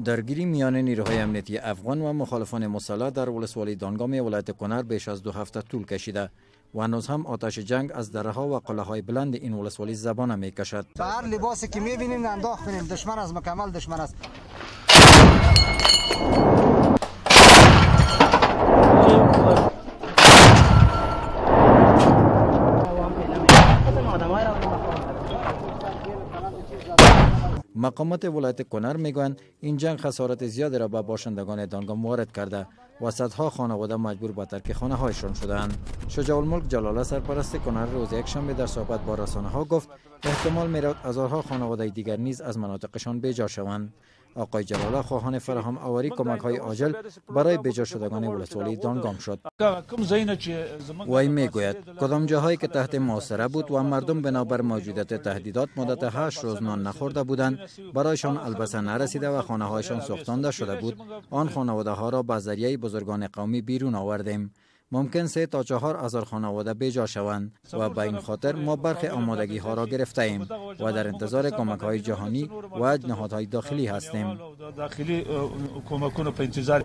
درگیری میان نیروهای امنیتی افغان و مخالفان مسلح در ولسوالی دانگام ولایت کنر بیش از 2 هفته طول کشیده و هنوز هم آتش جنگ از دره ها و قله های بلند این ولسوالی زبانه می کشد. هر لباسی که میبینیم انداخت کنیم، دشمن از مکمل دشمن است. مقامات ولایت کنر میگویند این جنگ خسارت زیادی را به باشندگان دانگام وارد کرده و صدها خانواده مجبور به ترک خانه هایشان شدند. شجاع الملک جلاله، سرپرست کنر، روز یکشنبه در صحبت با رسانه ها گفت احتمال میرود هزارها خانواده دیگر نیز از مناطقشان بیجا شوند. آقای جلاله خواهان فراهم آوری کمک های عاجل برای بیجا شدگان ولسوالی دانگام شد. وی میگوید کدام جاهایی که تحت محاصره بود و مردم بنابر موجودیت تهدیدات مدت 8 روز نان نخورده بودند، برایشان البسه نرسیده و خانه هایشان سوختانده شده بود، آن خانواده ها را به ذریعه بزرگان قومی بیرون آوردیم. ممکن 3 تا 4 هزار خانواده بیجا شوند و به این خاطر ما برخی آمادگی ها را گرفته ایم و در انتظار کمک های جهانی و نهادهای داخلی هستیم.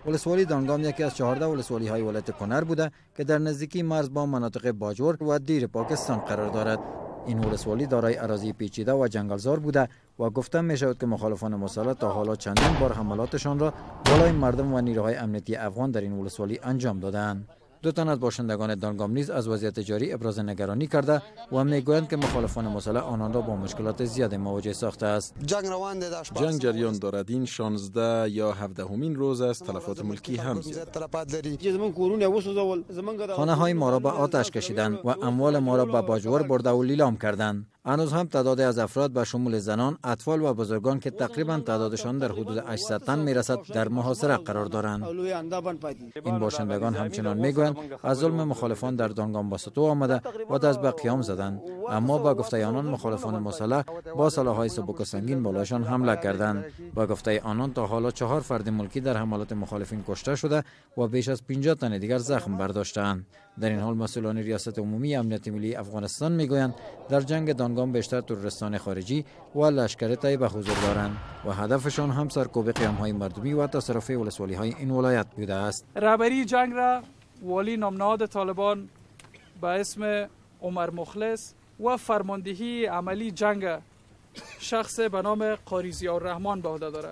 ولسوالی دانگام یکی از 14 ولسوالی های ولایت کنر بوده که در نزدیکی مرز با مناطق باجور و دیر پاکستان قرار دارد. این ولسوالی دارای اراضی پیچیده و جنگلزار بوده و گفته می شود که مخالفان مسلح تا حالا چندین بار حملاتشان را بالای مردم و نیروهای امنیتی افغان در این ولسوالی انجام دادند. دو تن از باشندگان دانگام نیز از وضعیت جاری ابراز نگرانی کرده و میگویند که مخالفان مسلح آنان را با مشکلات زیاد مواجه ساخته است. جنگ روان دی. جنگ جریان دارد. این 16 یا 17مین روز است. تلفات ملکی هم زیاد. خانه های ما را به آتش کشیدند و اموال ما را به باجور برده و لیلام کردند. هنوز هم تعدادی از افراد به شمول زنان، اطفال و بزرگان که تقریبا تعدادشان در حدود 800 تن میرسد در محاصره قرار دارند. این باشندگان همچنان میگویند از ظلم مخالفان در دانگام به ستوه آمده و دست به قیام زدند، اما با گفته آنان مخالفان مسلح با سلاح‌های سبک و سنگین بالایشان حمله کردند. با گفته آنان تا حالا چهار فرد ملکی در حملات مخالفین کشته شده و بیش از 50 تن دیگر زخم برداشتند. در این حال مسئولان ریاست عمومی امنیت ملی افغانستان میگویند در جنگ دانگام بیشتر تروریستان خارجی و لشکر طیبه حضور دارند و هدفشان هم سرکوب قیام های مردمی و تصرف ولسوالی های این ولایت بوده است. رهبری جنگ را والی نامنهاد طالبان به اسم عمر مخلص و فرماندهی عملی جنگ شخص به نام قاری الرحمن به عهده داره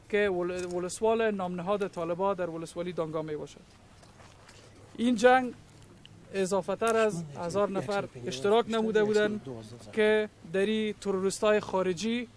که ولسوال نامنهاد طالبان در ولسوالی دانگام می باشد. این جنگ اضافه تر از 1000 نفر اشتراک نموده بودند که دری تروریست های خارجی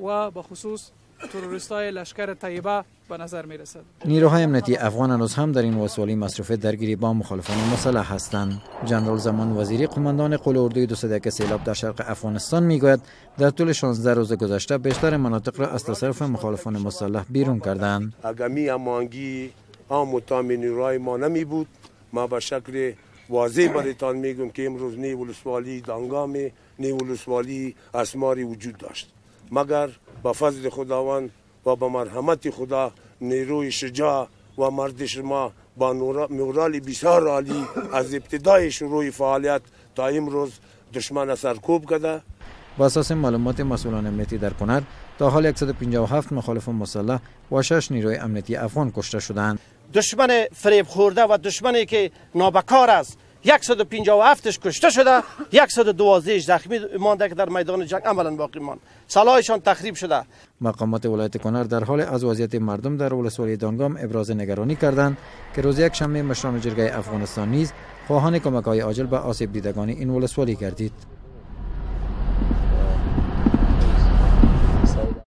و به خصوص تروریست های لشکر طیبه به نظر می رسد. نیروهای امنیتی افغان هنوز هم در این ولسوالی مصروف درگیری با مخالفان مسلح هستند. جنرال زمان وزیری، قماندان قول اردوی 201 سیلاب در شرق افغانستان، میگوید در طول 16 روز گذشته بیشتر مناطق را از تصرف مخالفان مسلح بیرون کردند. اگه می هماهنگی عام و تام نیروهای ما نمی بود، ما به شکل واضح برایتان میگم که امروز نی ولسوالی دانگام، نی ولسوالی اسماری وجود داشت، مگر با فضل خداوند و با مرحمت خدا نیروی شجاع و مرد شما با مورال بسیار عالی از ابتدای شروع فعالیت تا امروز دشمن سرکوب کرده. با اساس معلومات مسئولان امنیتی در کنر تا حال 157 مخالف مسلح و 6 نیروی امنیتی افغان کشته شدند. دشمن فریب خورده و دشمنی که نابکار است، 157 کشته شده، 112 زخمی مانده که در میدان جنگ عملا باقی ماند، سلاحشان تخریب شده. مقامات ولایت کنر در حال از وضعیت مردم در ولسوالی دانگام ابراز نگرانی کردند که روز یک شنبه مشران جرگه افغانستان نیز خواهان کمک های عاجل به آسیب دیدگان این ولسوالی گردید.